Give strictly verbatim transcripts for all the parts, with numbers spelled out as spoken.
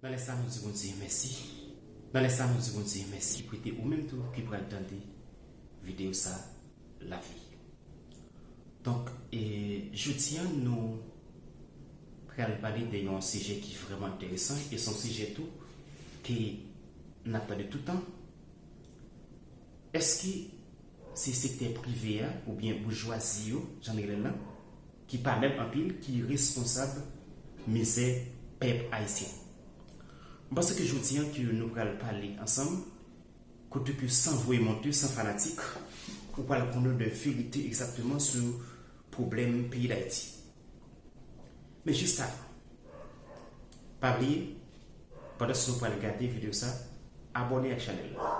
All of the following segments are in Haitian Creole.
Nan lè sa, nou di Bondye mèsi. Nan lè sa, nou di Bondye mèsi ki prete ou menm tou ki pral tande videyo sa lavi. Donk, e, jodi a, nou pral pale de yon sijè ki vrèman enteresan, e se yon sijè tou ke n ap tande tout tan. Èske se sektè prive a oubyen boujwazi yo, jan n rele l lan, ki pa menm anpil, ki responsab mizè pèp ayisyen? M panse ke jodi a ke nou pral pale ansanm, kote ke san voye monte, san fanatik, ou pral konnen de verite egzakteman sou pwoblèm peyi Dayiti. Men jis avan, pa bliye, pandan se nou pral gade videyo sa, abòne ak chanèl la.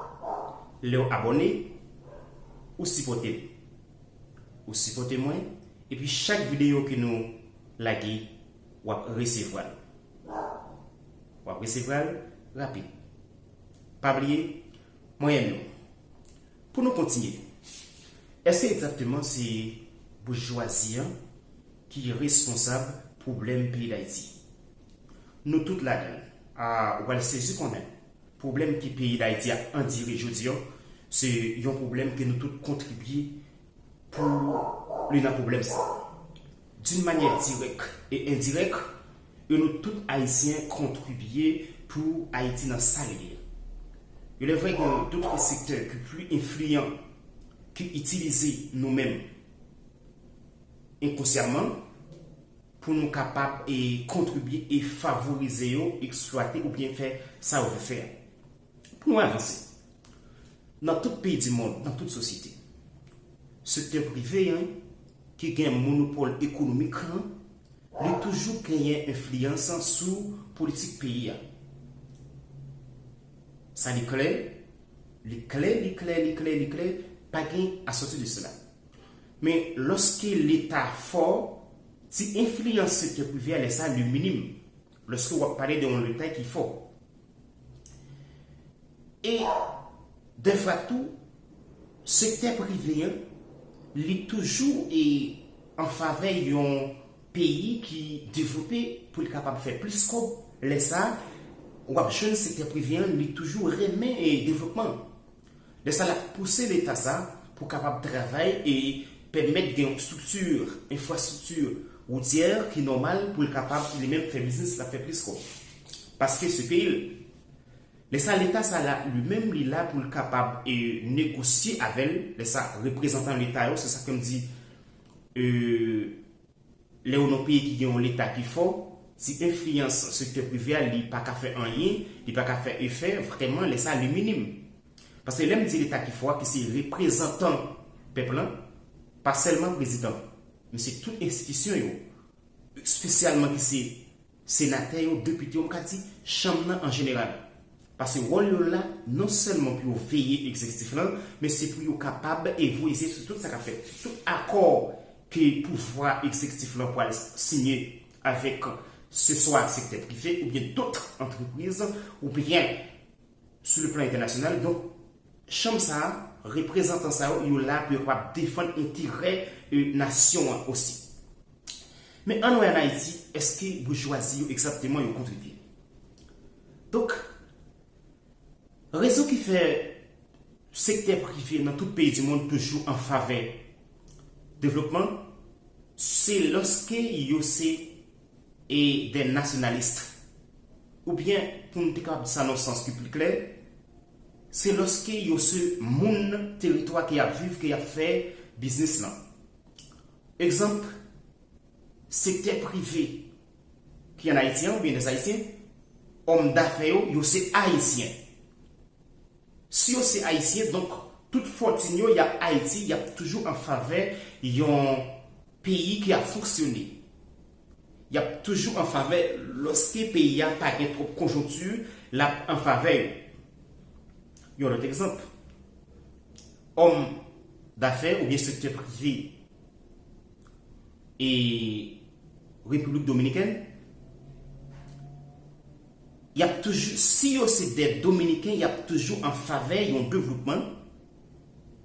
Lè w abòne, ou sipòte m. Ou sipòte mwen, epi chak videyo ke nou lage, w ap resevwa l. W ap resevwa l rapid. Pa bliye, mwen renmen w. Pou nou kontinye, èske egzakteman se boujwazi a ki responsab pwoblèm peyi Dayiti? Nou tout ladan l. A, ou pral sezi konnen pwoblèm ke peyi Dayiti ap andire jodi a, se yon pwoblèm ke nou tout kontribye pou li nan pwoblèm sa. D'une manière directe et indirecte, e nou tout Ayisyen kontribye pou Ayiti nan sa li ye. Il est vrai gen d'autres secteurs ki pli enfliyan, ki itilize nou menm enkonsyaman pou nou kapab e kontribye e favorize yo, eksplwate oubyen fè sa yo vle fè a. Pou nou avanse, nan tout peyi di mond, nan tout sosyete, sektè prive a, ki gen monopòl ekonomik lan, li toujou genyen enfliyans sou politik peyi a. Sa li klè, li klè, li klè, li klè, li klè, pa gen a sòti de sela. Men lòske Leta fò, ti enfliyans sektè prive a lè sa li minim. Lòske w ap pale de yon Leta ki fò. E dèfwa tou, sektè prive a, li toujou e an favè yon peyi ki devlope pou l kapab fè plis kòb. Lè sa, w ap jwenn sektè prive a, li toujou renmen e devlopman. Lè sa, l ap pouse Leta sa pou kapab travay e pèmèt gen yon estrikti, enfrastrikti woutyè ki nòmal pou l kapab li menm fè biznis, l ap fè plis kòb. Paske se peyi l. Lè sa, Leta sa la, li menm, li la pou l kapab e negosye avè l. Lè sa, reprezantan Leta yo, se sa ke m di, e, lè ou nan peyi ki gen yon Leta ki fò, ti enfliyans sektè prive a, li pa ka fè anyen, li pa ka fè efè, vrèman, lè sa, li minim. Paske lè m di Leta ki fò a, ki se reprezantan pèp lan, pa sèlman prezidan, men se tout enstitisyon yo, espesyalman ki se senatè yo, depite yo, m ka di chanm nan an jeneral. Paske wòl yo la, non sèlman pou yo veye egzekitif lan, men se pou yo kapab e voye zye sou tout sa k ap fèt. Tout akò ke pouvwa egzekitif lan pral siyen avèk se swa sektè prive oubyen dòt antrepriz, oubyen sou le plan entènasyonal. Donk, chanm sa a, reprezantan sa yo, yo la pou yo kapab defann enterè, e, nasyon an osi. Men ann wè ann Ayiti, èske boujwazi yo egzakteman yo kontribye? Donk, rezon ki fè sektè prive nan tout peyi di mond toujou an favè devlopman, se lòske yo se e des nationalistes. Oubyen, pou n te kapab di sa nan yon sans ki pli klè, se lòske yo se moun teritwa ke y ap viv, ke y ap fè biznis lan. Egzanp, sektè prive ki ann Ayiti an, oubyen lèzayisyen, òm dafè yo, yo se ayisyen. Si yo se ayisyen, donk, tout fòtin yo, y ap Ayiti, y ap toujou an favè yon peyi ki ap fonksyone. Y ap toujou an favè, lòske peyi a pa gen twòp konjonkti, l ap an favè yo. Yon lòt egzanp, òm dafè oubyen sektè prive e Repiblik Dominikèn, y ap toujou, si yo se de Dominiken, y ap toujou an favè yon devlopman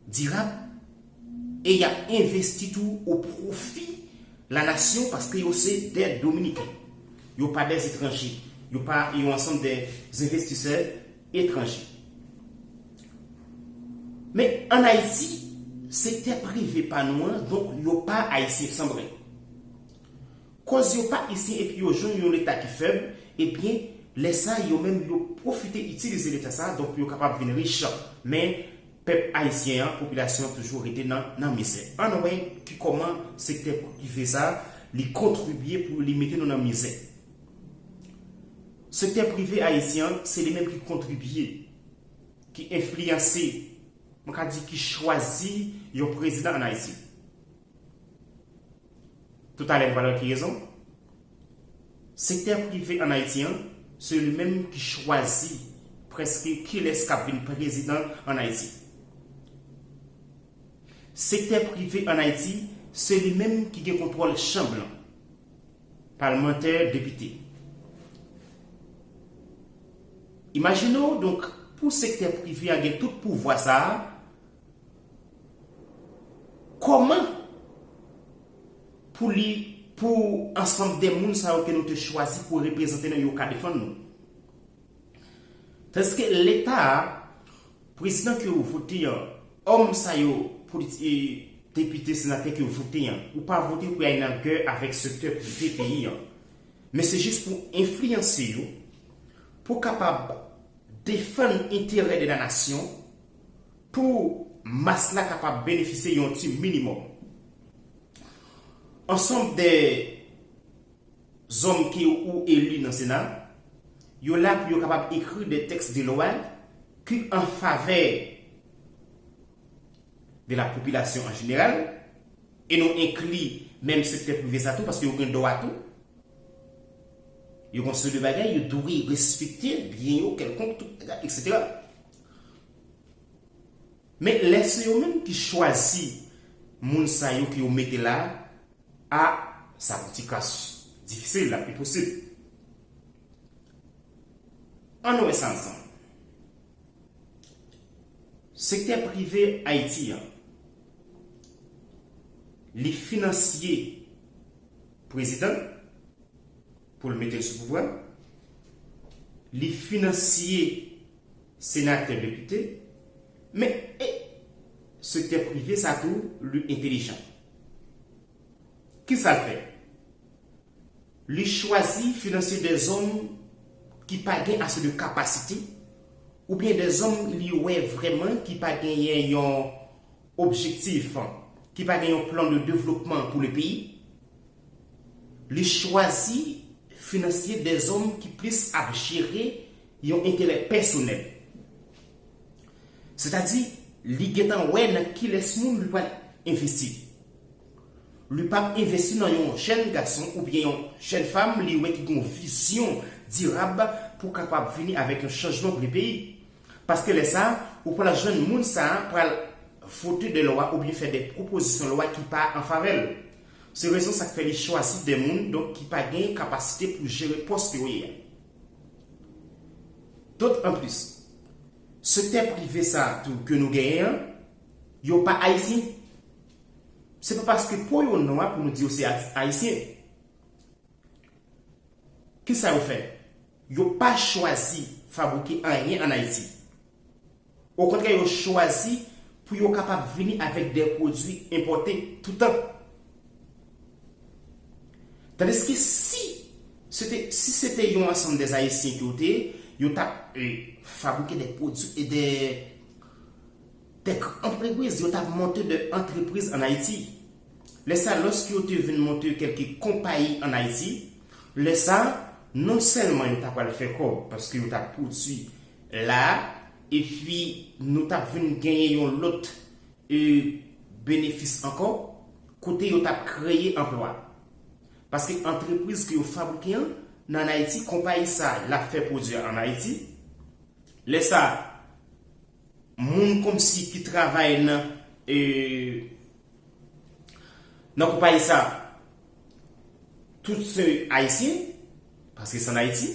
dirab e y ap envesti tou o pwofi lanasyon paske yo se de Dominiken. Yo pa de etranje. Yo pa yon ansanm de envestisè etranje. Men ann Ayiti, sektè prive pa nou an, donk yo pa ayisyen sanbre. Koz yo pa ayisyen epi yo jwenn yon leta ki fèb, ebyen, lè sa yo menm yo pwofite itilize leta sa, donk pou yo kapab vin rich. Men pèp ayisyen an, popilasyon an toujou rete nan, nan mizè. Ann wè ki kòman sektè prive sa, li kontribye pou li mete nou nan mizè. Sektè prive ayisyen an, se li menm ki kontribye, ki enfliyanse, mwen ka di ki chwazi yon prezidan ann Ayiti. Toutalè, m pral wè ki rezon. Sektè prive ann Ayiti an, se li menm ki chwazi prèske kilès k ap vin prezidan ann Ayiti. Sektè prive ann Ayiti, se li menm ki gen kontwòl chanm lan, palmantè, depite. Imajine w, donk, pou sektè prive a gen tout pouvwa sa a, kòman pou li, pou ansanm de moun sa yo ke nou te chwazi pou reprezante nou yo ka defann nou? Tandiske leta a, prezidan ke yo vote an, òm sa yo, politi-, e, depite, senatè ke yo vote an, ou pa vote pou y al nan gè avèk sektè prive peyi an. Men se jis pou enfliyanse yo, pou kapab defann enterè de la nasyon, pou mas la kapab benefisye yon ti minimòm. Ansanm de zòm ke ou eli nan Sena, yo la pou yo kapab ekri de tèks de lwa ki an favè de la popilasyon an jeneral, e nou enkli menm sektè prive sa tou, paske yo gen dwa tou. Yo gen seri de bagay, yo dwe respekte byen yo, kèlkonk, tout bagay, etsetera. Men lè se yo menm ki chwazi moun sa yo ke yo mete la, a, sa yon ti kras difisil, l ap enposib. Ann wè sa ansanm. Sektè prive Ayiti an, li finansye prezidan pou l mete l sou pouvwa, li finansye senatè, depite, men, e, sektè prive sa tou, li entelijan. Kisa l fè? Li chwazi finansye de zòm ki pa gen ase de kapasite, oubyen de zòm li wè vrèman ki pa genyen yon objektif, ki pa gen yon plan de devlopman pou le peyi. Li chwazi finansye de zòm ki plis ap jere yon enterè pèsonèl. Sètadi, li gentan wè nan kilès moun li pral envesti. Li p ap envesti nan yon jèn gason oubyen yon jèn fanm li wè ki gen yon vizyon dirab pou kapab vini avèk yon chanjman pou le peyi. Paske lè sa, ou pral jwenn moun sa a pral vote de lwa oubyen fè de pwopozisyon lwa ki pa an favè l. Se rezon sa k fè li chwazi de moun, donk, ki pa gen kapasite pou jere pòs ke yo ye a. Dòt anplis, sektè prive sa a tou ke nou genyen an, yo pa ayisyen. Se pa paske po yo nwa pou nou di yo se ayisyen. Kisa yo fè? Yo pa chwazi fabrike anyen ann Ayiti. Okontrè, yo chwazi pou yo kapab vini avèk de pwodui enpòte toutan. Tandiske si se te, si se te yon ansanm de Ayisyen ki yo te ye, yo t ap, e, fabrike de pwodui e de de gran antrepriz, yo t ap monte de antrepriz ann Ayiti. Lè sa, lòske yo te vin monte kèlke konpayi ann Ayiti, lè sa, non sèlman yo ta pral fè kòb, paske yo t ap pwodui la, epi nou t ap vin genyen yon lòt, e, benefis ankò, kote yo t ap kreye anplwa. Paske antrepriz ke yo fabrike an, nan Ayiti, konpayi sa, l ap fè pwodui ann Ayiti. Lè sa, moun kòmsi ki travay nan, e, nan konpayi sa, tout se ayisyen, paske se ann Ayiti.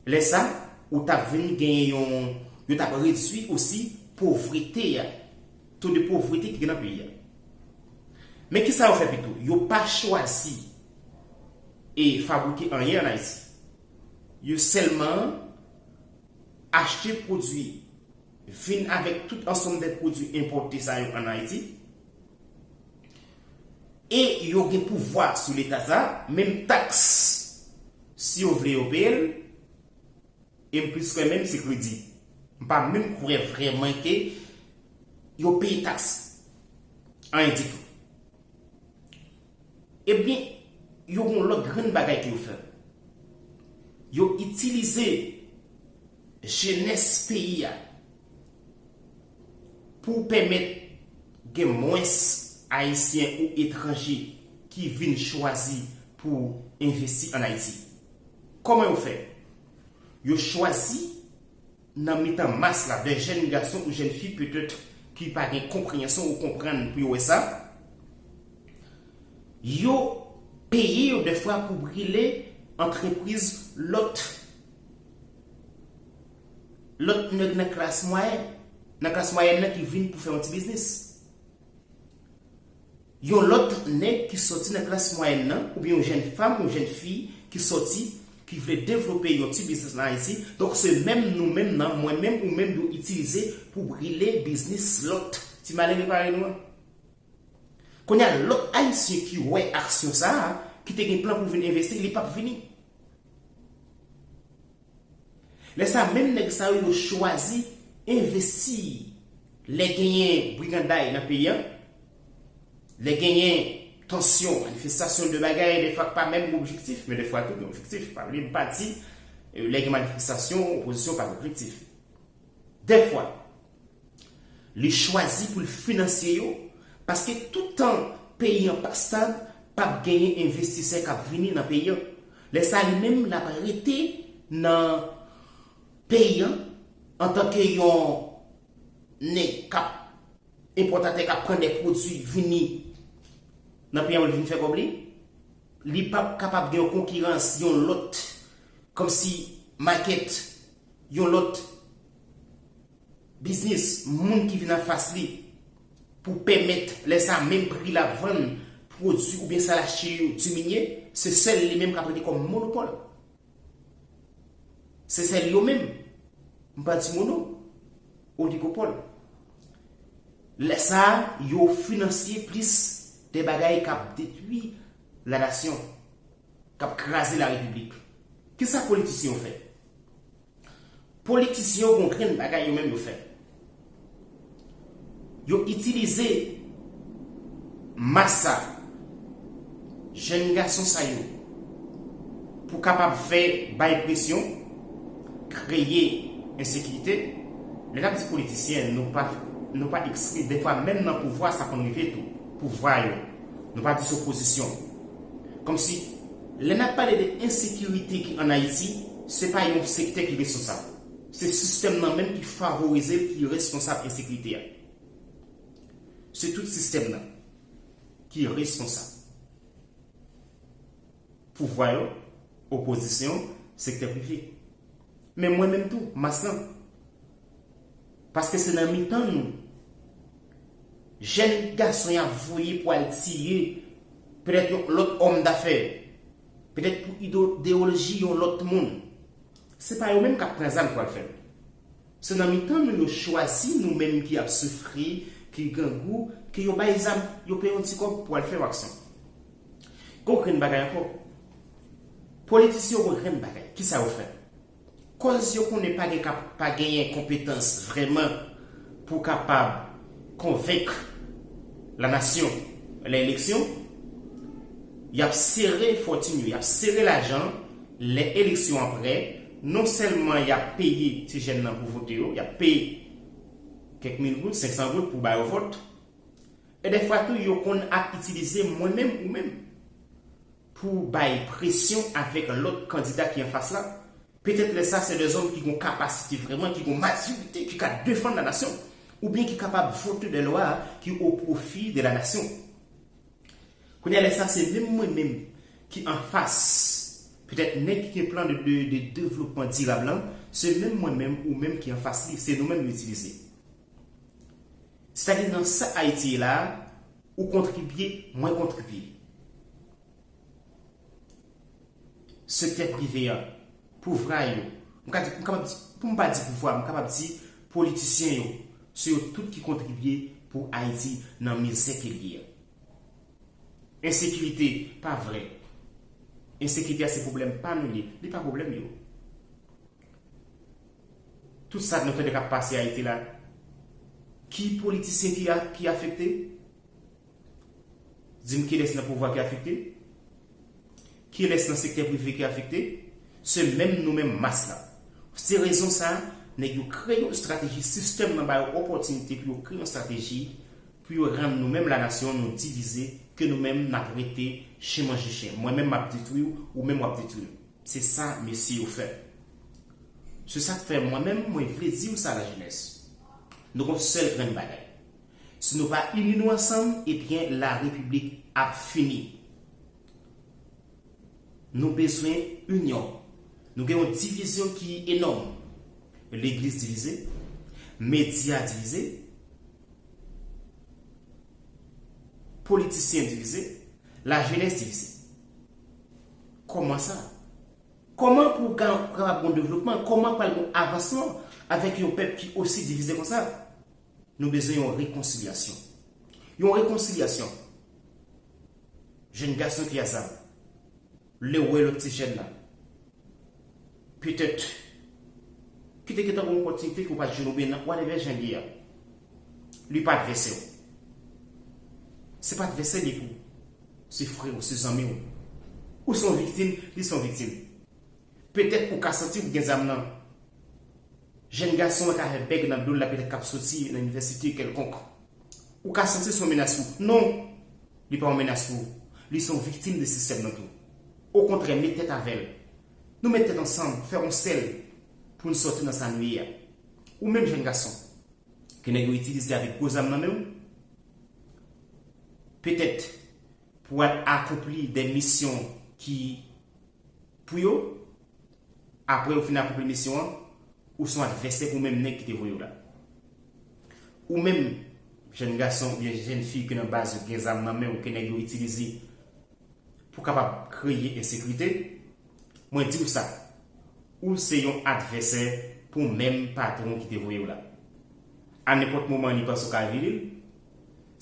Lè sa, ou t ap vin genyen yon, yo t ap redui osi povrete a, to de povrete ki gen nan peyi a. Men kisa yo fè pito? Yo pa chwazi e fabrike anyen ann Ayiti. Yo sèlman achte pwodui, vin avèk tout ansanm de pwodui enpòte sa yo ann Ayiti, e yo gen pouvwa sou Leta sa, menm taks, si yo vle yo peye l, e m plis kwè menm se kredi. M pa menm kwè vrèman ke yo peye taks, anyen ditou. Ebyen, yo gen yon lòt grenn bagay ke yo fè. Yo itilize jenès peyi a pou pèmèt gen mwens Ayisyen ou etranje ki vin chwazi pou envesti ann Ayiti. Kòman yo fè? Yo chwazi nan mitan mas la, de jèn gason ou jèn fi petèt ki pa gen konpreyansyon ou konprann pou yo wè sa, yo peye yo dèfwa pou brile antrepriz lòt, lòt nèg nan klas mwayèn, nan klas mwayèn nan ki vin pou fè yon ti biznis. Yon lòt nèg ki sòti nan klas mwayèn nan, oubyen yon jèn fanm, yon jèn fi ki sòti, ki vle devlope yon ti biznis nan Ayiti. Donk, se menm nou menm nan, mwen menm, ou menm, yo itilize pou brile biznis lòt. Ti malere parèy nou an. Kounye a, lòt Ayisyen ki wè aksyon sa a, ki te gen plan pou vin envesti, li p ap vini. Lè sa, menm nèg sa yo, yo chwazi envesti lè genyen briganday nan peyi a, lè genyen tansyon, manifestasyon de bagay, dèfwa k pa menm gen objektif, men dèfwa tou gen objektif. Pa bliye, m pa di, e, lè gen manifestasyon, opozisyon pa gen objektif. Dèfwa, li chwazi pou l finanse yo, paske toutan peyi an pa stab, p ap genyen envestisè k ap vini nan peyi an. Lè sa, li menm, l ap rete nan peyi an antanke yon nèg k ap, enpòtatè k ap pran de pwodui vini nan peyi an pou l vin fè kòb li. Li p ap kapab gen yon konkirans, yon lòt, kòmsi makèt, yon lòt biznis, moun ki vin anfas li pou pèmèt lè sa menm pri l ap vann pwodui oubyen sa l achte yo diminye, se sèl li menm k ap rete kòm monopòl. Se sèl yo menm. M pa di mono, oligopòl. Lè sa a, yo finanse plis de bagay k ap detwi lanasyon, k ap kraze larepiblik. Kisa politisyen yo fè? Politisyen yo gon grenn bagay yo menm yo fè. Yo itilize mas sa, jèn gason sa yo, pou kapab fè, bay presyon, kreye ensekirite. Lè n ap di politisyen, nou pa, nou pa eksklui, dèfwa menm nan pouvwa sa konn rive tou. Pouvwa yo, nou pa di se opozisyon. Kòmsi, lè n ap pale de ensekirite ki ann Ayiti, se pa yon sektè ki responsab. Se sistèm nan menm ki favorize l, ki responsab ensekirite a. Se tout sistèm nan ki responsab. Pouvwa yo, opozisyon, sektè prive. Men mwen menm tou, mas lan. Paske se nan mitan nou, jèn gason y ap voye pou al tiye petèt yon lòt òm dafè, petèt pou ide-, ideyoloji yon lòt moun. Se pa yo menm k ap pran zam pou al fè l. Se nan mitan nou yo chwazi, nou menm ki ap soufri, ki grangou, ke yo bay zam, yo peye yon ti kòb pou al fè yon aksyon. Gon grenn bagay ankò. Politisyen yo gon grenn bagay. Kisa yo fè? Kòz yo konnen pa gen kap-, pa genyen konpetans vrèman pou kapab konvenk lanasyon lè eleksyon, y ap sere fòtin yo, y ap sere lajan lè eleksyon an prè, non sèlman y ap peye ti jèn nan pou vote yo, y ap peye kèk mil goud, senk san goud pou ba yo vòt, e dèfwa tou yo konn ap itilize mwen menm ou menm pou bay presyon avèk lòt kandida ki anfas la. Petèt lè sa se de zòm ki gon kapasite vrèman, ki gon matirite, ki ka defann lanasyon, oubyen ki kapab vote de lwa ki o pwofi de lanasyon. Kounye a lè sa se menm mwen menm ki anfas, petèt nèg ki gen plan de, de, de devlopman dirab lan, se menm mwen menm ou menm ki anfas li, se nou menm yo itilize. Sètadi nan sa Ayiti ye la, ou kontribye, mwen kontribye. Sektè prive a, pouvwa yo, m ka di, m kapab di, pou m pa di pouvwa, m kapab di politisyen yo, se yo tout ki kontribye pou Ayiti nan mizè ke l ye a. Ensekirite pa vre. Ensekirite a se pwoblèm pa nou li, li pa pwoblèm yo. Tout sa nou tande k ap pase Ayiti la, ki politisyen ki a, ki afekte? Di m kilès nan pouvwa ki afekte? Kilès nan sektè prive ki afekte? Se menm nou menm mas la. Se rezon sa, nèg yo kreye yon estrateji, sistèm nan ba yo opòtinite pou yo kreye yon estrateji, pou yo rann nou menm lanasyon nou divize, ke nou menm n ap rete chen manje chen. Mwen menm m ap detwi w, ou menm w ap detwi m. Se sa mesye yo fè. Se sa k fè mwen menm, mwen vle di w sa, lajenès. Nou gon sèl grenn bagay. Si nou pa ini nou ansanm, ebyen, larepiblik ap fini. Nou bezwen inyon. Nou gen yon divizyon ki enòm. Legliz divize, medya divize, politisyen divize, lajenès divize. Kòman sa? Kòman pou ka, kapab gon devlopman? Kòman pral gon avansman avèk yon pèp ki osi divize konsa? Nou bezwen yon rekonsilyasyon. Yon rekonsilyasyon. Jèn gason ki a zam, lè w wè lòt ti jèn la, petèt, ki te gentan gon opòtinite ke w pa t jwenn oubyen nan whatever jan l ye a, li pa advèsè w. Se pa advèsè li pou ou. Se frè w, se zanmi w. Ou se yon viktim, li se yon viktim. Petèt ou ka santi w gen zam nan. Jèn gason an ka fè bèg nan do l la, petèt k ap soti nan inivèsite kèlkonk. Ou ka santi l se yon menas pou ou. Non, li pa yon menas pou ou. Li se yon viktim de sistèm nan tou. Okontrè, met tèt avè l. Nou met tèt ansanm, fè yon sèl pou n sòti nan sa nou ye a. Ou menm jèn gason, ke nèg yo itilize avèk gwo zam nan men w, petèt pou w al akonpli de misyon ki pou yo, apre yo fin akonpli misyon an, ou se yon advèsè pou menm nèg ki te voye w la. Ou menm, jèn gason oubyen jèn fi ke nan baz ou gen zam nan men w ke nèg yo itilize pou kapab kreye ensekirite, mwen di w sa, ou se yon advèsè pou menm patwon ki te voye w la. A nenpòt moman li panse w ka vire l,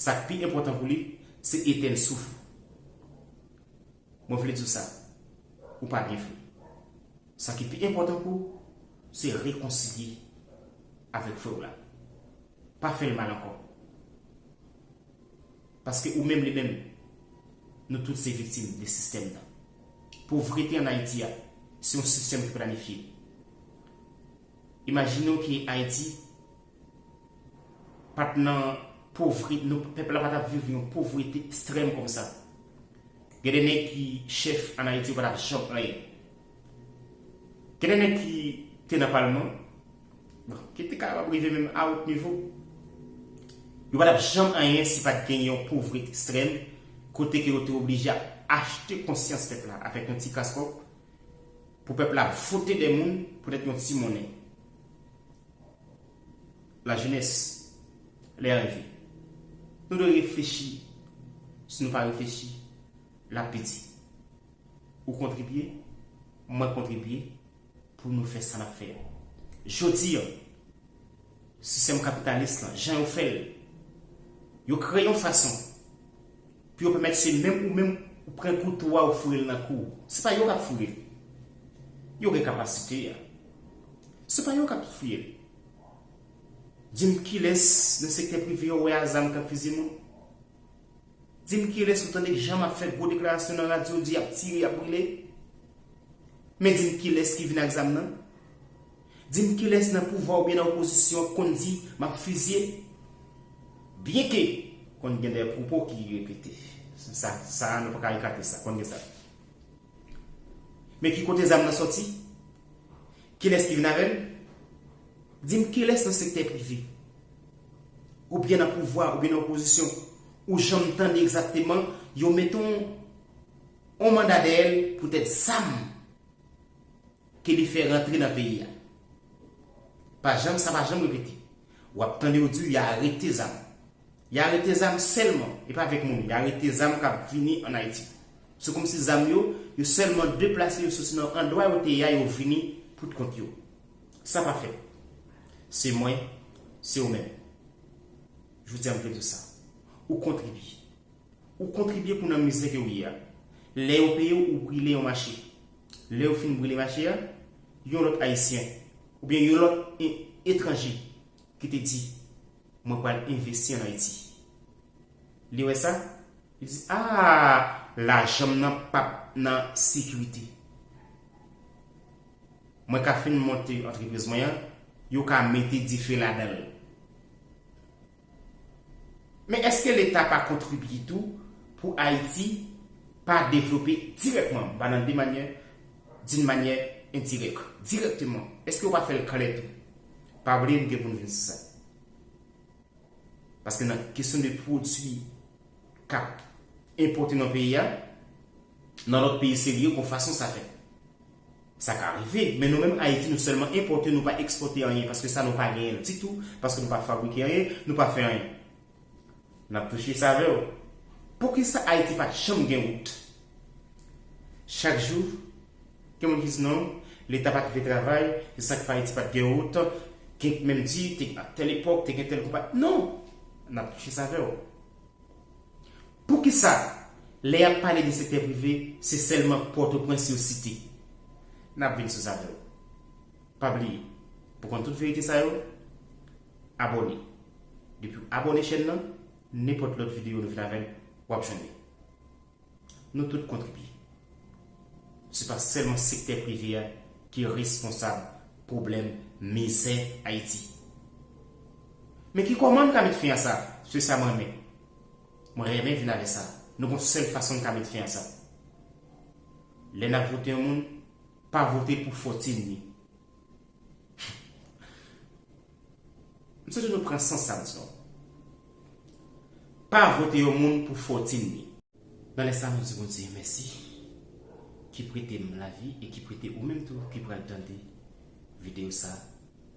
sa k pi enpòtan pou li, se etèn souf ou. Mwen vle di w sa, ou pa byen fè. Sa ki pi enpòtan pou ou, se rekonsilye avèk frè w la. Pa fè l mal ankò. Paske ou menm li menm, nou tout se viktim de sistèm nan. Povrete ann Ayiti a, se yon sistèm ki planifye. Imajine w ke Ayiti pa t nan povrete, nou, pèp la pa t ap viv yon povrete ekstrèm kòmsa. Gen de nèg ki chèf ann Ayiti, yo pa t ap janm anyen. Gen de nèg ki te nan palman, bon, ki te kapab rive menm a wot nivo, yo pa t ap janm anyen si pa t gen yon povrete ekstrèm, kote ke yo te oblije ap achte konsyans pèp la avèk yon ti kras kòb, pou pèp la vote de moun poutèt yon ti monnen. Lajenès, lè a rive. Nou dwe reflechi. Si nou pa reflechi, l ap piti. Ou kontribye, mwen kontribye pou nou fè sa n ap fè a. Jodi a, sistèm kapitalis lan, jan yo fè l, yo kreye yon fason pou yo pèmèt se menm ou menm ou pran kouto a ou foure l nan kou w. Se pa yo k ap foure l. Yo gen kapasite a. Se pa yo k ap foure l. Di m kilès nan sektè prive yo wè a zam k ap fizye moun? Di m kilès ou tande k janm ap fè gwo deklarasyon nan radyo, di y ap tire, y ap brile? Men di m kilès ki vin ak zam nan? Di m kilès nan pouvwa oubyen nan opozisyon k konn di, "M ap fizye"? Byenke konn gen de pwopo ki repete. Sa, sa nou pa ka ekate sa, konn gen sa. Men ki kote zam nan sòti? Kilès ki vin avè l? Di m kilès nan sektè prive, oubyen nan pouvwa, oubyen nan opozisyon, ou janm tande egzakteman yo mete yon, yon manda dèyè l poutèt zam ke li fè rantre nan peyi a. Pa janm, sa pa janm repete. W ap tande yo di y a arete zam. Y a arete zam sèlman, e pa avèk moun. Y a arete zam k ap vini ann Ayiti. Se kòmsi zam yo, yo sèlman deplase, yo soti nan andwa yo te ye a, yo vini pou kont yo. Sa pa fèt. Se mwen, se ou menm. Jodi a m vle di w sa. Ou kontribye. Ou kontribye pou nan mizè ke w ye a. Lè yo peye w, ou brile yon mache. Lè yo fin brile mache a, yon lòt Ayisyen, oubyen yon lòt e- etranje ki te di, mwen pral envesti ann Ayiti. Li wè sa, li di, a, lajan m nan p ap nan sekirite. Mwen ka fin monte antrepriz mwen an, yo ka mete dife ladan l. Men èske Leta pa kontribye tou pou Ayiti pa devlope dirèkteman, m pa nan de manyè, d'une manière indirecte, dirèkteman? Èske yo pa fè l klè tou? Pa bliye, nou gen pou n vin sou sa. Paske nan kesyon de pwodui k ap enpòte nan peyi a, nan lòt peyi serye, gon fason sa fèt. Sa ka rive, men nou menm Ayiti, nou sèlman enpòte, nou pa ekspòte anyen, paske sa nou pa genyen l ditou, paske nou pa fabrike anyen, nou pa fè anyen. N ap touche sa avè w. Poukisa Ayiti pa t janm gen wout? Chak jou, gen moun ki di non, Leta pa t vle travay, se sa k fè Ayiti pa t gen wout. Gen k menm di, te, a tèl epòk, te gen tèl konpa. Non! N ap touche sa avè w. Poukisa, lè y ap pale de sektè prive, se sèlman Pòtoprens yo site? N ap vin sou sa avè w. Pa bliye, pou konn tout verite sa yo, abòne. Depi w abòne chèn nan, nenpòt lòt videyo nou vin avè l, w ap jwenn li. Nou tout kontribye. Se pa sèlman sektè prive a ki responsab pwoblèm mizè Ayiti. Men ki kòman n ka met fen a sa? Se sa m renmen. Mwen renmen vin avè sa. Nou gon sèl fason n ka met fen a sa. Lè n ap vote yon moun, pa vote pou fòtin li. M swete nou pran sans sa m di nou. Pa vote yon moun pou fòtin li. Nan lè sa, nou di Bondye mèsi ki prete m lavi e ki prete ou menm tou ki pral tande videyo sa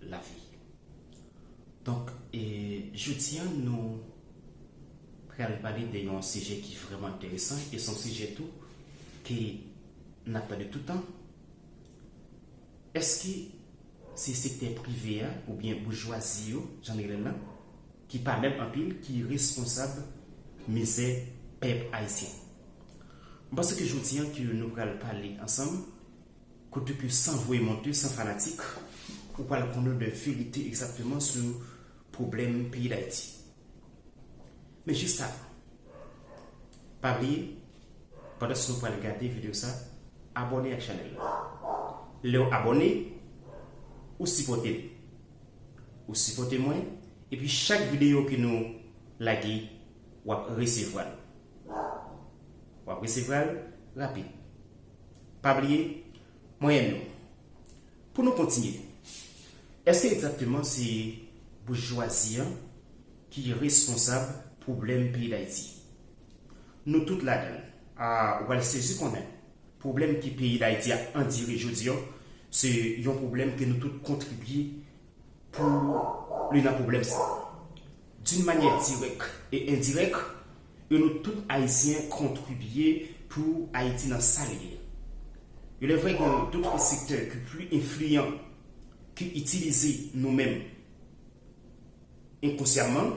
lavi. Donk, e, jodi a, nou pral pale de yon sijè ki vrèman enteresan e se yon sijè tou ke n ap tande toutan. Èske se sektè prive a oubyen boujwazi yo, jan n rele l lan, ki pa nèb anpil, ki responsab mizè pèp ayisyen? M panse ke jodi a ke nou pral pale ansanm, kote ke san voye monte, san fanatik, ou pral konnen de verite egzakteman sou pwoblèm peyi Dayiti. Men jis avan, pa bliye, pandan nou pral gade videyo sa, abòne ak chanèl la. Lè w abòne, ou sipòte m. Ou sipòte mwen, epi chak videyo ke nou lage, w ap resevwa l. W ap resevwa l rapid. Pa bliye, mwen renmen w. Pou nou kontinye, èske egzakteman se boujwazi an ki responsab pwoblèm peyi Dayiti? Nou tout ladan l. A, ou pral sezi konnen pwoblèm ke peyi Dayiti ap andire jodi a, se yon pwoblèm ke nou tout kontribye pou li nan pwoblèm sa. D'une manière directe et indirecte, e nou tout Ayisyen kontribye pou Ayiti nan sa li ye. Il est vrai gen d'autres secteurs ki pli enfliyan, ki itilize nou menm enkonsyaman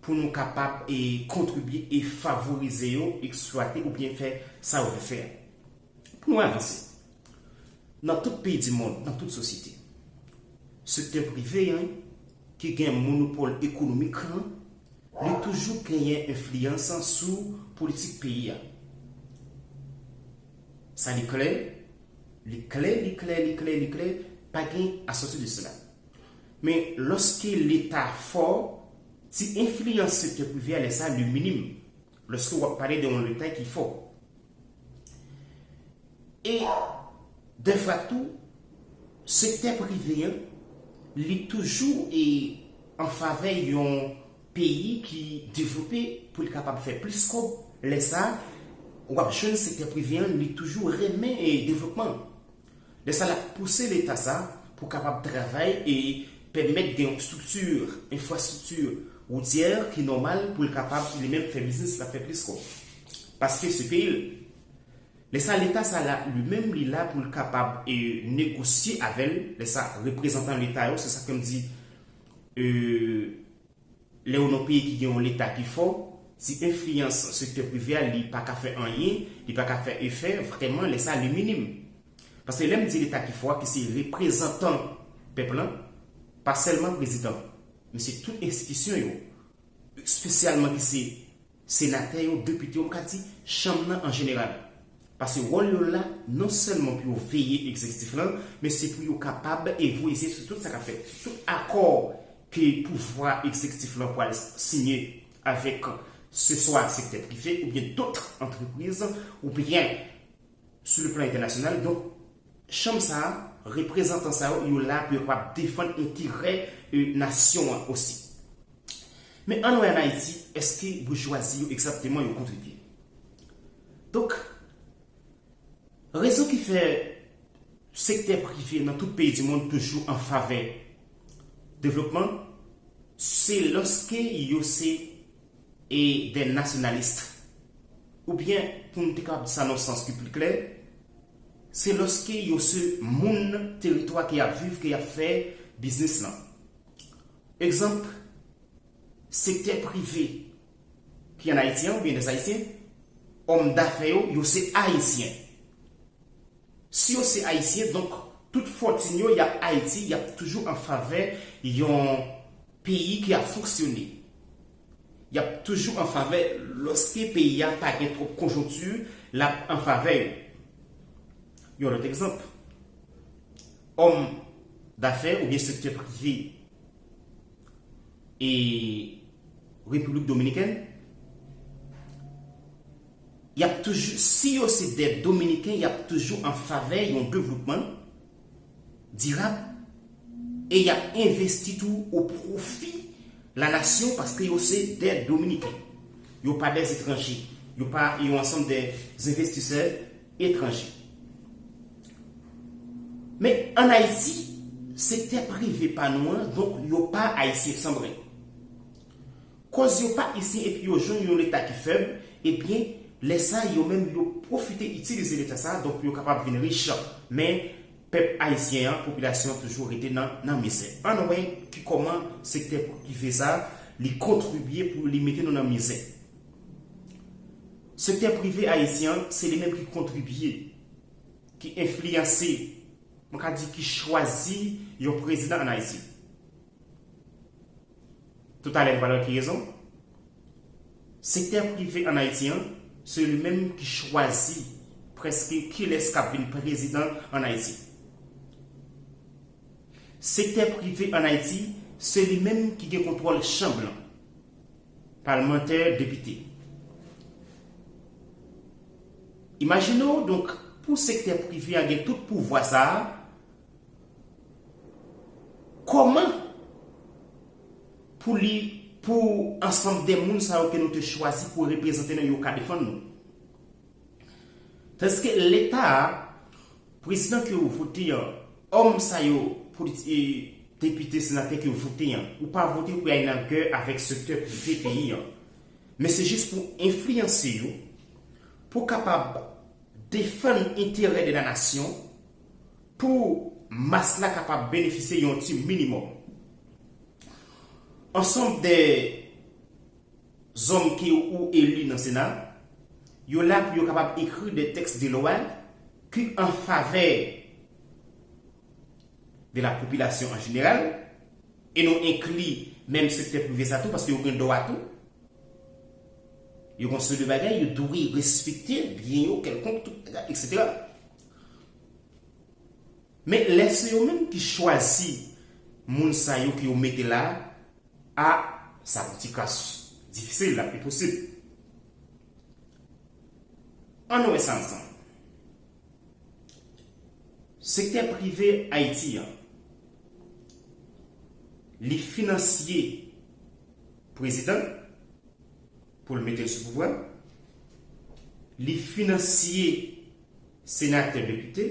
pou nou kapab e kontribye e favorize yo, eksplwate oubyen fè sa yo vle fè a. Pou nou avanse, nan tout peyi di mond, nan tout sosyete, sektè prive an, ki gen monopòl ekonomik lan, li toujou genyen enfliyans sou politik peyi a. Sa li klè, li klè, li klè, li klè, li klè, pa gen à sortir de cela. Men lòske Leta fò, ti enfliyans sektè prive a lè sa li minim, lòske w ap pale de yon Leta ki fò. E dèfwa tou, sektè prive an, li toujou e an favè yon peyi ki devlope pou li kapab fè plis kòb. Lè sa, w ap jwenn sektè prive an, li toujou renmen e devlopman. Lè sa, l ap pouse Leta sa pou kapab travay e pèmèt gen yon estrikti, enfrastrikti woutyè ki nòmal pou l kapab li menm fè biznis, l ap fè plis kòb. Paske se peyi l. Lè sa, Leta sa la, li menm, li la pou l kapab e, negosye avè l. Lè sa, reprezantan Leta yo, se sa ke m di, e, lè ou nan peyi ki gen yon Leta ki fò, ti enfliyans sektè prive a, li pa ka fè anyen, li pa ka fè efè, vrèman, lè sa, li minim. Paske lè m di Leta ki fò a, ki se reprezantan pèp lan, pa sèlman prezidan, men se tout enstitisyon yo, espesyalman ki se senatè yo, depite yo, m ka di chanm nan an jeneral. Paske wòl yo la, non sèlman pou yo veye egzekitif lan, men se pou yo kapab e voye zye sou tout sa k ap fèt, sou tout akò ke pouvwa egzekitif lan pral siyen avèk se swa sektè prive oubyen dòt antrepriz oubyen sou le plan entènasyonal. Donk, chanm sa a, reprezantan sa yo, yo la pou yo kapab defann enterè e, nasyon an osi. Men ann wè ann Ayiti, èske boujwazi yo egzakteman yo kontribye? Donk, rezon ki fè sektè prive nan tout peyi di mond toujou an favè devlopman, se lòske yo se e de nasyonalis. Oubyen, pou n te kapab di sa nan sans ki pli klè, se lòske yo se moun teritwa ke y ap viv, ke y ap fè biznis lan. Egzanp, sektè prive ki ann Ayiti an, oubyen de Ayisyen, òm dafè yo, yo se Ayisyen. Si yo se Ayisyen, donk, tout fòtin yo, y ap Ayiti, y ap toujou an favè yon peyi ki ap fonksyone. Y ap toujou an favè, lòske peyi a pa gen twòp konjonkti, l ap an favè yo. Yon lòt egzanp, òm dafè oubyen sektè prive e Repiblik Dominikèn, y ap toujou, si yo se de Dominiken, y ap toujou an favè yon devlopman dirab e y ap envesti tou o pwofi lanasyon paske yo se de Dominiken. Yo pa de etranje. Yo pa yon ansanm de envestisè etranje. Men ann Ayiti, sektè prive pa nou an, donk yo pa ayisyen sanbre. Koz yo pa ayisyen epi yo jwenn yon Leta ki fèb, ebyen, lè sa yo menm yo pwofite itilize Leta sa, donk pou yo kapab vin rich. Men pèp ayisyen an, popilasyon an toujou rete nan, nan mizè. Ann wè ki kòman sektè prive sa, li kontribye pou li mete nou nan mizè. Sektè prive ayisyen an, se li menm ki kontribye, ki enfliyanse, mwen ka di ki chwazi yon prezidan ann Ayiti. Toutalè, m pral wè ki rezon. Sektè prive ann Ayiti an, se li menm ki chwazi prèske kilès k ap vin prezidan ann Ayiti. Sektè prive ann Ayiti, se li menm ki gen kontwòl chanm lan, palmantè, depite. Imajine w, donk, pou sektè prive a gen tout pouvwa sa a, kòman pou li, pou ansanm de moun sa yo ke nou te chwazi pou reprezante nou, yo ka defann nou? Tandiske Leta a, prezidan ke ou vote an, òm sa yo, politi-, e, depite, senatè ke ou vote an, ou pa vote pou y al nan gè avèk sektè prive peyi an. Men se jis pou enfliyanse yo, pou kapab defann enterè de la nasyon, pou mas la kapab benefisye yon ti minimòm. Ansanm de zòm ke ou eli nan Sena, yo la pou yo kapab ekri de tèks de lwa ki an favè de la popilasyon an jeneral, e nou enkli menm sektè prive sa tou, paske yo gen dwa tou. Yo gen seri de bagay, yo dwe respekte byen yo, kèlkonk, tout bagay, etsetera. Men lè se yo menm ki chwazi moun sa yo ke yo mete la, a, sa pou ti kras difisil, la, enposib. Ann wè sa ansanm. Sektè prive Ayiti an, li finansye prezidan pou l mete l sou pouvwa, li finansye senatè, depite,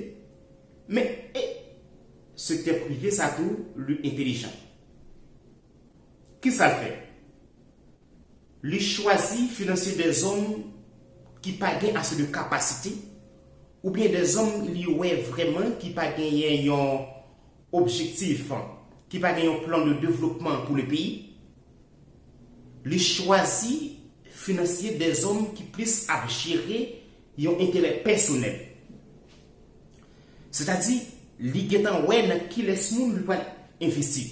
men e, sektè prive sa tou, li entelijan. Kisa l fè? Li chwazi finansye de zòm ki pa gen ase de kapasite oubyen de zòm li wè vrèman ki pa genyen yon objektif, ki pa gen yon plan de devlopman pou le peyi, li chwazi finansye de zòm ki plis ap jere yon enterè pèsonèl. Sètadi, li gentan wè nan kilès moun li pral envesti.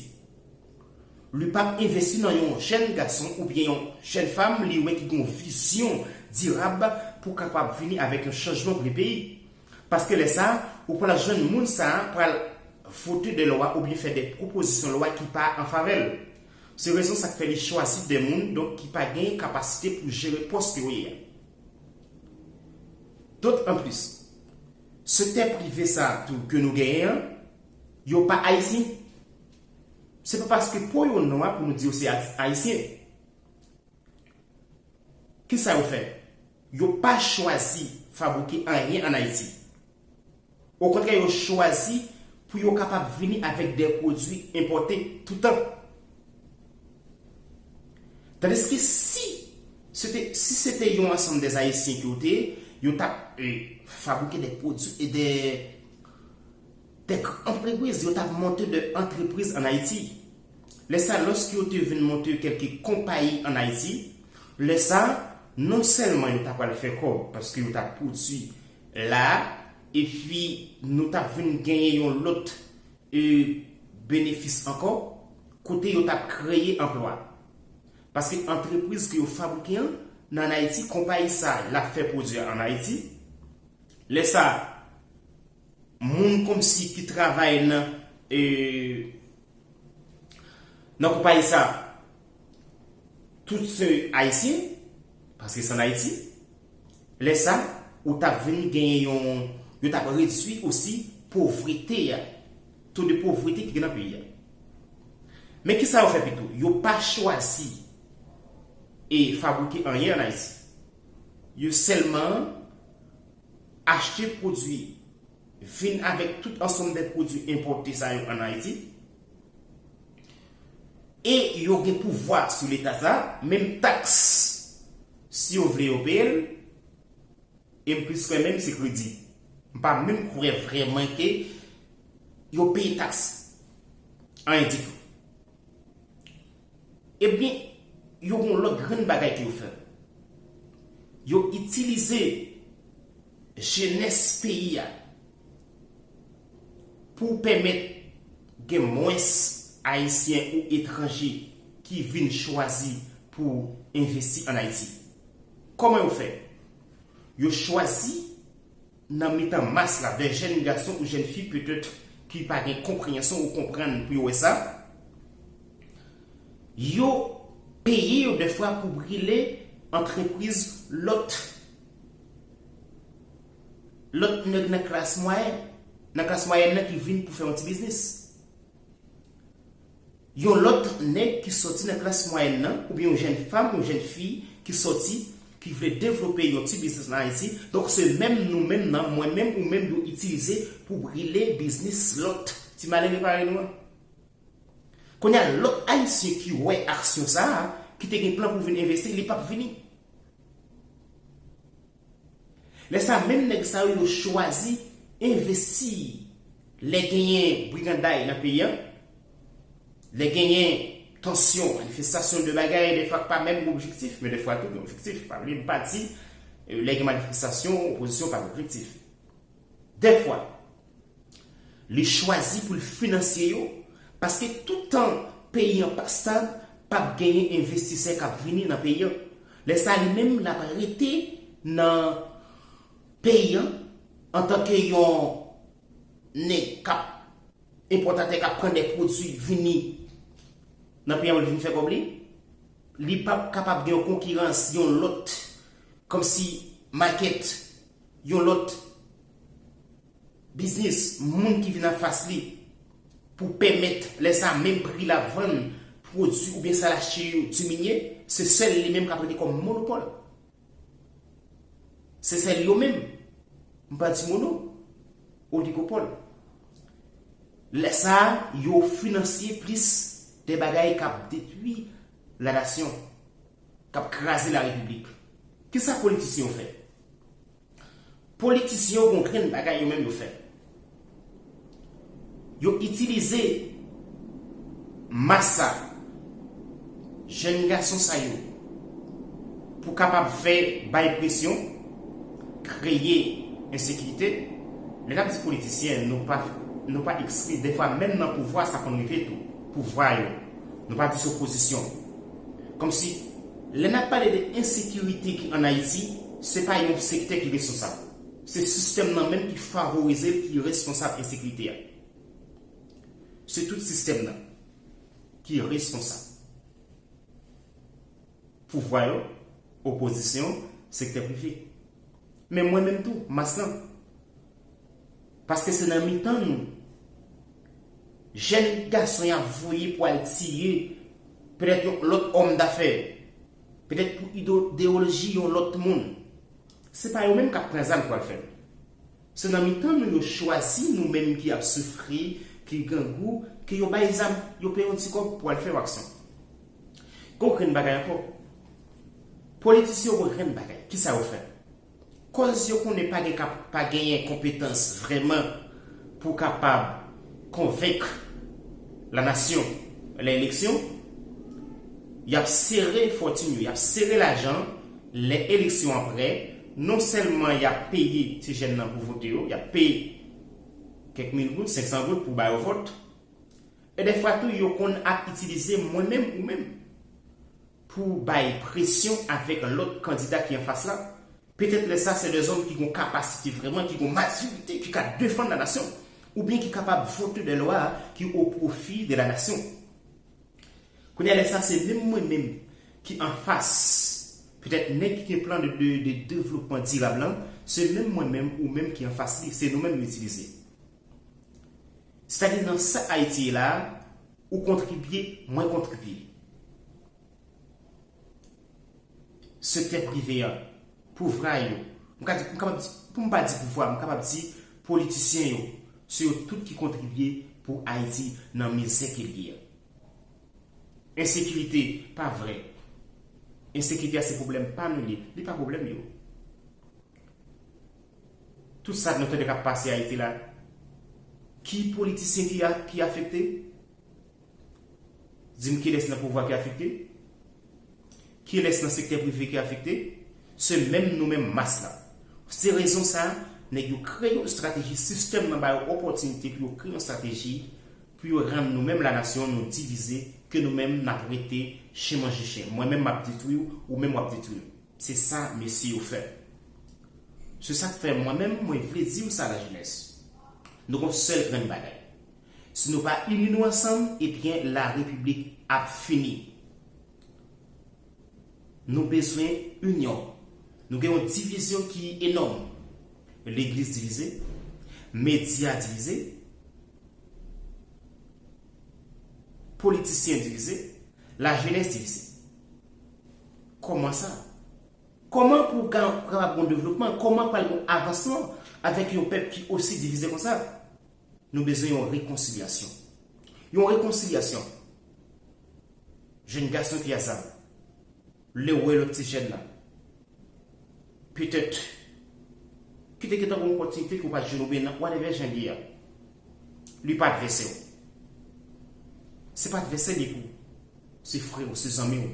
Li p ap envesti nan yon jèn gason oubyen yon jèn fanm li wè ki gen yon vizyon dirab pou kapab vini avèk yon chanjman pou le peyi. Paske lè sa, ou pral jwenn moun sa a pral vote de lwa oubyen fè de pwopozisyon lwa ki pa an favè l. Se rezon sa k fè li chwazi de moun donk ki pa gen kapasite pou jere pòs ke yo ye a. Dòt anplis, sektè prive sa a tou ke nou genyen an, yo pa ayisyen. Se pa paske po yo nwa pou nou di yo se ayisyen. Kisa yo fè? Yo pa chwazi fabrike anyen ann Ayiti. Okontrè, yo chwazi pou yo kapab vini avèk de pwodui enpòte toutan. Tandiske si se te, si se te yon ansanm de Ayisyen ki yo te ye, yo t ap e, fabrike de pwodui e de de gran antrepriz, yo t ap monte de antrepriz ann Ayiti. Lè sa, lòske yo te vin monte kèlke konpayi ann Ayiti, lè sa, non sèlman yo ta pral fè kòb paske yo t ap pwodui la, epi nou t ap vin genyen yon lòt e, benefis ankò, kote yo t ap kreye anplwa. Paske antrepriz ke yo fabrike an, nan Ayiti, konpayi sa, l ap fè pwodui an ann Ayiti. Lè sa, moun kòmsi ki travay nan e, nan konpayi sa, tout se ayisyen, paske se ann Ayiti. Lè sa, ou t ap vin genyen yon, yo t ap redui osi povrete a, to de povrete ki gen nan peyi a. Men kisa yo fè pito? Yo pa chwazi e fabrike anyen ann Ayiti. Yo sèlman achte pwodui, vin avèk tout ansanm de pwodui enpòte sa yo ann Ayiti, e yo gen pouvwa sou Leta sa, menm taks, si yo vle yo peye l, e m plis kwè menm se kredi. M pa menm kwè vrèman ke yo peye taks. Anyen ditou. Ebyen, yo gen yon lòt grenn bagay ke yo fè. Yo itilize jenès peyi a pou pèmèt gen mwens Ayisyen ou etranje ki vin chwazi pou envesti ann Ayiti. Kòman yo fè? Yo chwazi nan mitan mas la, de jèn gason ou jèn fi petèt ki pa gen konpreyansyon ou konprann pou yo wè sa, yo peye yo dèfwa pou brile antrepriz lòt, lòt nèg nan klas mwayèn, nan klas mwayèn nan ki vin pou fè yon ti biznis. Yon lòt nèg ki sòti nan klas mwayèn nan, oubyen yon jèn fanm, yon jèn fi ki sòti, ki vle devlope yon ti biznis ann Ayiti. Donk, se menm nou menm nan, mwen menm, ou menm, yo itilize pou brile biznis lòt ti malere parèy nou an. Kounye a, lòt Ayisyen ki wè aksyon sa a, ki te gen plan pou vin envesti, li p ap vini. Lè sa, menm nèg sa yo, yo chwazi envesti lè genyen briganday nan peyi a, lè genyen tansyon, manifestasyon de bagay, dèfwa k pa menm gen objektif, men dèfwa tou gen objektif. Pa bliye, m pa di, e, lè gen manifestasyon, opozisyon pa gen objektif. Dèfwa, li chwazi pou l finanse yo, paske toutan peyi an pa stab, p ap genyen envestisè k ap vini nan peyi an. Lè sa, li menm, l ap rete nan peyi an antanke yon nèg k ap, enpòtatè k ap pran de pwodui vini nan peyi an pou l vin fè kòb li. Li p ap kapab gen yon konkirans, yon lòt, kòmsi makèt, yon lòt biznis, moun ki vin anfas li pou pèmèt lè sa menm pri l ap vann pwodui oubyen sa l achte yo diminye, se sèl li menm k ap rete kòm monopòl. Se sèl yo menm. M pa di mono, oligopòl. Lè sa a, yo finanse plis de bagay k ap detwi lanasyon, k ap kraze larepiblik. Kisa politisyen yo fè? Politisyen yo gen yon grenn bagay yo menm yo fè. Yo itilize mas sa, jèn gason sa yo, pou kapab fè bay presyon, kreye ensekirite. Lè n ap di politisyen, nou pa, nou pa eksplike, defwa menm nan pouvwa sa konn rive tou, pouvwa yo. Nou pa di se opozisyon. Kòmsi, lè n ap pale de ensekirite ki ann Ayiti, se pa yon sektè ki responsab. Se sistèm nan menm ki favorize l, ki responsab ensekirite a. Se tout sistèm nan ki responsab. Pouvwa yo, opozisyon, sektè prive. Men mwen menm tou, mas lan. Paske se nan mitan nou, jèn gason y ap voye pou al tiye, petèt yon lòt òm dafè, petèt pou ide-, ideyoloji yon lòt moun. Se pa yo menm k ap pran zam pou al fè l. Se nan mitan nou yo chwazi nou menm ki ap soufri, ki grangou, ke yo bay zam, yo peye yon ti kòb pou al fè yon aksyon. Gen yon grenn bagay ankò. Politisyen yo gen yon grenn bagay. Kisa yo fè? Kòz yo konnen pa gen kap-, pa genyen konpetans vrèman pou kapab konvenk lanasyon lè eleksyon, y ap sere fòtin yo, y ap sere lajan lè eleksyon an prè, non sèlman y ap peye ti jèn nan pou vote yo, y ap peye kèk mil goud, senk san goud pou ba yo vòt, e dèfwa tou yo konn ap itilize mwen menm ou menm pou bay presyon avèk lòt kandida ki anfas la. Petèt lè sa se dèzòm ki gon kapasite vrèman, ki gon matirite, ki ka defann lanasyon, oubyen ki kapab vote dè lwa ki o pwofi de lanasyon. Kounye a lè sa se menm mwen menm ki anfas, petèt nèg ki gen plan de, de, de devlopman dirab lan, se menm mwen menm ou menm ki anfas li, se nou menm yo itilize. Sètadi nan sa Ayiti ye la, ou kontribye, mwen kontribye. Sektè prive a, pouvwa yo, m ka di, m kapab di, pou m pa di pouvwa, m kapab di politisyen yo, se yo tout ki kontribye pou Ayiti nan mizè ke l ye a. Ensekirite, pa vre. Ensekirite a se pwoblèm pa nou li, li pa pwoblèm yo. Tout sa nou tande k ap pase Ayiti la, ki politisyen ki a-, ki afekte? Di m kilès nan pouvwa ki afekte? Kilès nan sektè prive ki afekte? Se menm nou menm mas la. Se rezon sa, nèg yo kreye yon estrateji, sistèm nan ba yo opòtinite pou yo kreye yon estrateji pou yo rann nou menm lanasyon nou divize, ke nou menm n ap rete chen manje chen. Mwen menm m ap detwi w, ou menm w ap detwi m. Se sa mesye yo fè. Se sa k fè mwen menm, mwen vle di w sa, lajenès. Nou gon sèl grenn bagay. Si nou pa ini nou ansanm, ebyen, larepiblik ap fini. Nou bezwen inyon. Nou gen yon divizyon ki enòm. Legliz divize, medya divize, politisyen divize, lajenès divize. Kòman sa? Kòman pou ka-, kapab gon devlopman? Kòman pral gon avansman avèk yon pèp ki osi divize konsa? Nou bezwen yon rekonsilyasyon. Yon rekonsilyasyon. Jèn gason ki a zam, lè w wè lòt ti jèn la, petèt, ki te gentan gen yon opòtinite ke w pa t jwenn oubyen nan whatever jan l ye a, li pa advèsè w. Se pa advèsè li pou. Se frè w, se zanmi w.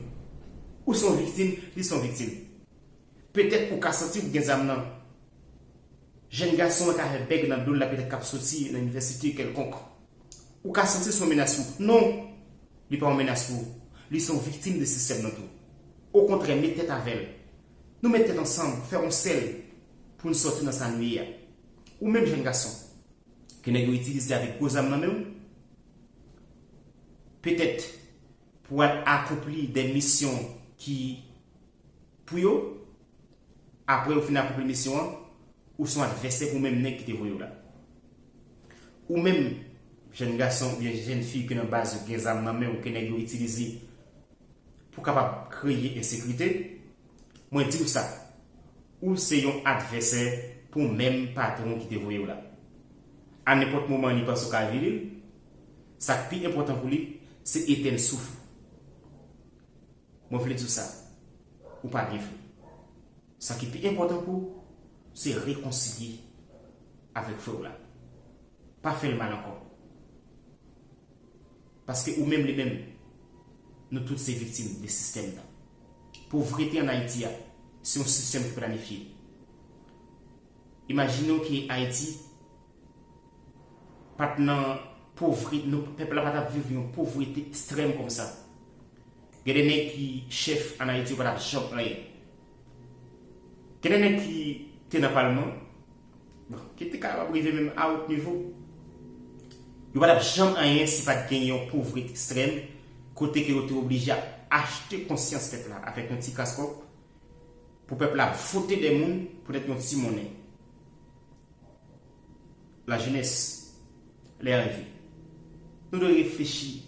Ou se yon viktim, li se yon viktim. Petèt ou ka santi w gen zam nan. Jèn gason an ka fè bèg nan do l la, petèt k ap soti nan inivèsite kèlkonk. Ou ka santi l se yon menas pou ou. Non, li pa yon menas pou ou. Li se yon viktim de sistèm nan tou. Okontrè, met tèt avè l. Nou met tèt ansanm, fè yon sèl pou n sòti nan sa nou ye a. Ou menm jèn gason, ke nèg yo itilize avèk gwo zam nan men w, petèt pou al akonpli de misyon ki pou yo, apre yo fin akonpli misyon an, ou se yon advèsè pou menm nèg ki te voye w la. Ou menm, jèn gason oubyen jèn fi ke nan baz ou gen zam nan men w ke nèg yo itilize pou kapab kreye ensekirite, mwen di w sa, ou se yon advèsè pou menm patwon ki te voye w la. A nenpòt moman li panse w ka vire l, sa k pi enpòtan pou li, se etèn souf ou. Mwen vle di w sa, ou pa byen fou. Sa ki pi enpòtan pou ou, se rekonsilye avèk frè w la. Pa fè l mal ankò. Paske ou menm, li menm, nou tout se viktim de sistèm nan. Povrete ann Ayiti a, se yon sistèm ki planifye. Imajine w ke Ayiti pa t nan povrete, nou, pèp la pa t ap viv yon povrete ekstrèm kòmsa. Gen de nèg ki chèf ann Ayiti, yo pa t ap janm anyen. Gen de nèg ki te nan palman, bon, ki te kapab rive menm a wot nivo. Yo pa t ap janm anyen si pa t gen yon povrete ekstrèm, kote ke yo te oblije ap achte konsyans pèp la avèk yon ti kas kòb, pou pèp la vote de moun poutèt yon ti monnen. Lajenès, lè a rive. Nou dwe reflechi.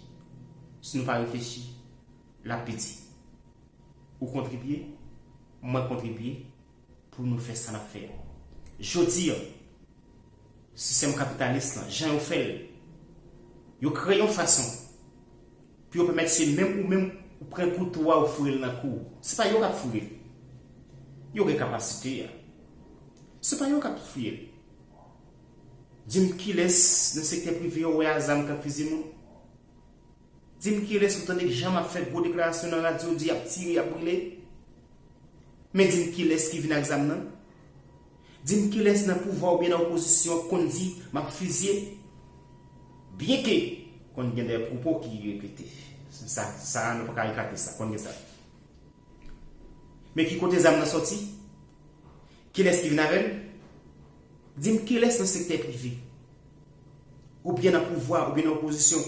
Si nou pa reflechi, l ap piti. Ou kontribye, mwen kontribye pou nou fè sa n ap fè a. Jodi a, sistèm kapitalis lan, jan yo fè l, yo kreye yon fason pou yo pèmèt se menm ou menm ou pran kouto a ou foure l nan kou w. Se pa yo k ap foure l. Yo gen kapasite a. Se pa yo k ap fouye l. Di m kilès nan sektè prive yo wè a zam k ap fizye moun? Di m kilès ou tande k janm ap fè gwo deklarasyon nan radyo, di y ap tire, y ap brile? Men di m kilès ki vin ak zam nan? Di m kilès nan pouvwa oubyen nan opozisyon konn di, "M ap fizye"? Byenke konn gen de pwopo ki repete. Sa, sa nou pa ka ekate sa, konn gen sa. Men ki kote zam nan sòti? Kilès ki vin avè l? Di m kilès nan sektè prive, oubyen nan pouvwa, oubyen nan opozisyon,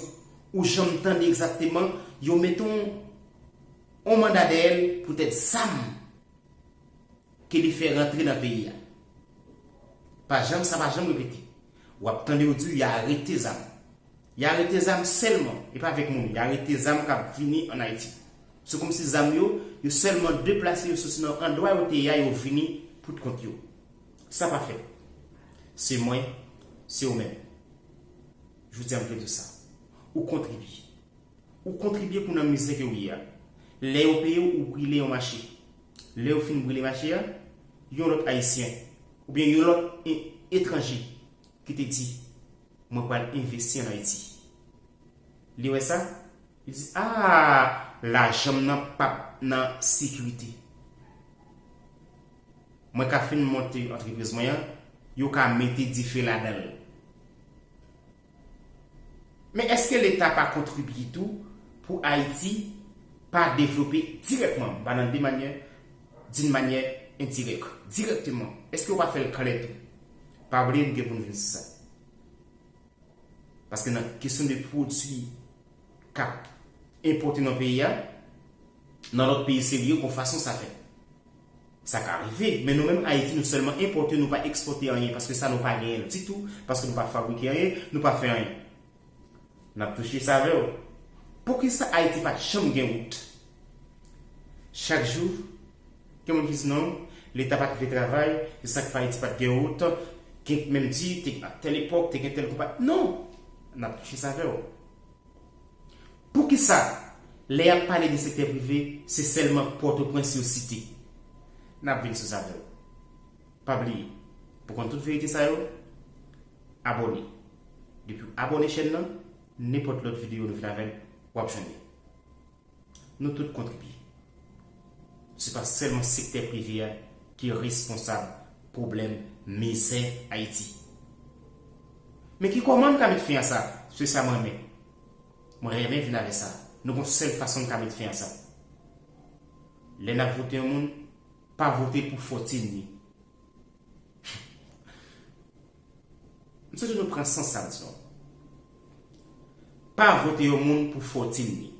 ou janm tande egzakteman yo mete yon, yon manda dèyè l poutèt zam ke li fè rantre nan peyi a. Pa janm, sa pa janm repete. W ap tande yo di y a arete zam. Y a arete zam sèlman, e pa avèk moun. Y a arete zam k ap vini ann Ayiti. Se kòmsi zam yo, yo sèlman deplase, yo soti nan andwa yo te ye a, yo vini pou kont yo. Sa pa fèt. Se mwen, se ou menm. Jodi a m vle di w sa. Ou kontribye. Ou kontribye pou nan mizè ke w ye a. Lè yo peye w, ou brile yon mache. Lè yo fin brile mache a, yon lòt Ayisyen, oubyen yon lòt e-, etranje ki te di, "Mwen pral envesti ann Ayiti." Li wè sa, li di, "A, lajan m nan p ap nan sekirite. Mwen ka fin monte antrepriz mwen an, yo ka mete dife ladan l." Men èske Leta pa kontribye tou pou Ayiti pa devlope dirèkteman, pa nan de manyè, d'une manière indirecte, dirèkteman? Èske yo pa fè l klè tou? Pa bliye nou gen pou n vin sou sa. Paske nan kesyon de pwodui k ap enpòte nan peyi a, nan lòt peyi serye, gon fason sa fèt. Sa ka rive, men nou menm Ayiti, nou sèlman enpòte, nou pa ekspòte anyen, paske sa nou pa genyen l ditou, paske nou pa fabrike anyen, nou pa fè anyen. N ap touche sa avè w. Poukisa Ayiti pa t janm gen wout? Chak jou, gen moun ki di non, Leta pa t vle travay, se sa k fè Ayiti pa t gen wout, gen k menm di, te, a tèl epòk, te gen tèl konpa-, non! N ap touche sa avè w. Poukisa, lè y ap pale de sektè prive, se sèlman Pòtoprens yo site? N ap vin sou sa avè w. Pa bliye, pou konn tout verite sa yo, abòne. Depi w abòne chèn nan, nenpòt lòt videyo nou vin avè l, w ap jwenn li. Nou tout kontribye. Se pa sèlman sektè prive a ki responsab pwoblèm mizè Ayiti. Men ki kòman n ka met fen a sa? Se sa m renmen. Mwen renmen vin avè sa. Nou gon sèl fason n ka met fen a sa. Lè n ap vote yon moun, pa vote pou fòtin li. M swete nou pran sans sa m di nou. Pa vote yon moun pou fòtin li.